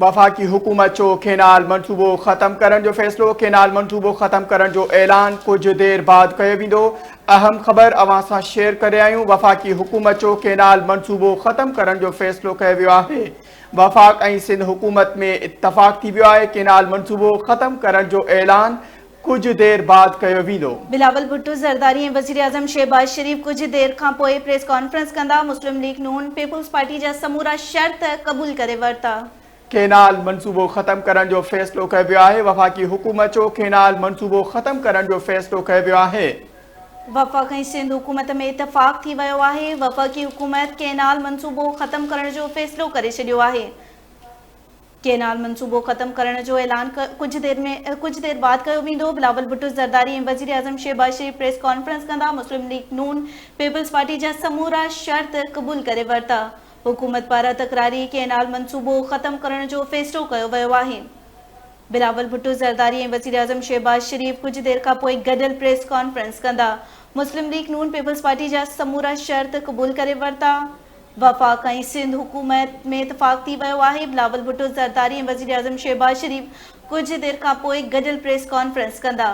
وفاقي حڪومت جو ڪينال منصوبو ختم ڪرڻ جو فيصلو، ڪينال منصوبو ختم ڪرڻ جو اعلان ڪجهه دير بعد ڪيو ويندو، اهم خبر اوهان سان شيئر ڪري رهيا آهيون، وفاقي حڪومت جو ڪينال منصوبو ختم ڪرڻ جو فيصلو ڪيو ويو آهي، وفاق ۽ سنڌ حڪومت ۾ اتفاق ٿي ويو آهي، ڪينال منصوبو ختم ڪرڻ جو اعلان ڪجهه دير بعد ڪيو ويندو. بلاول ڀٽو زرداري ۽ وزيراعظم شهباز شريف ڪجهه دير کانپوء پريس ڪانفرنس ڪندا، مسلم ليگ نون پيپلز پارٽي جا سمورا شرط قبول ڪري ورتا. ڪينال منصوبو ختم ڪرڻ جو فيصلو ڪيو ويو آهي، وفاقي حڪومت جو ڪينال منصوبو ختم ڪرڻ جو فيصلو ڪيو ويو آهي. وفاق ۽ سنڌ حڪومت ۾ اتفاق ٿي ويو آهي، وفاقي حڪومت ڪينال منصوبو ختم ڪرڻ جو فيصلو ڪري ڇڏيو آهي. ڪينال منصوبو ختم ڪرڻ جو اعلان ڪجهه دير ۾ ڪجهه دير بعد ڪيو ويندو، بلاول ڀٽو زرداري ۽ وزيراعظم شهباز شريف پريس ڪانفرنس ڪندا، مسلم ليگ نون پيپلز پارٽي جا سمورا شرط قبول ڪري ورتا، حڪومت پاران تڪراري ڪينال منصوبو ختم ڪرڻ جو فيصلو ڪيو ويو آهي، بلاول ڀٽو زرداري ۽ وزيراعظم شهباز شريف ڪجهه دير کانپوء گڏيل پريس ڪانفرنس ڪندا، مسلم ليگ نون پيپلز پارٽي جا سمورا شرط قبول ڪري ورتا. وفاق ۽ سنڌ حڪومت ۾ اتفاق ٿي ويو آهي، بلاول ڀٽو زرداري ۽ وزيراعظم شهباز شريف ڪجهه دير کانپوء گڏيل پريس ڪانفرنس ڪندا.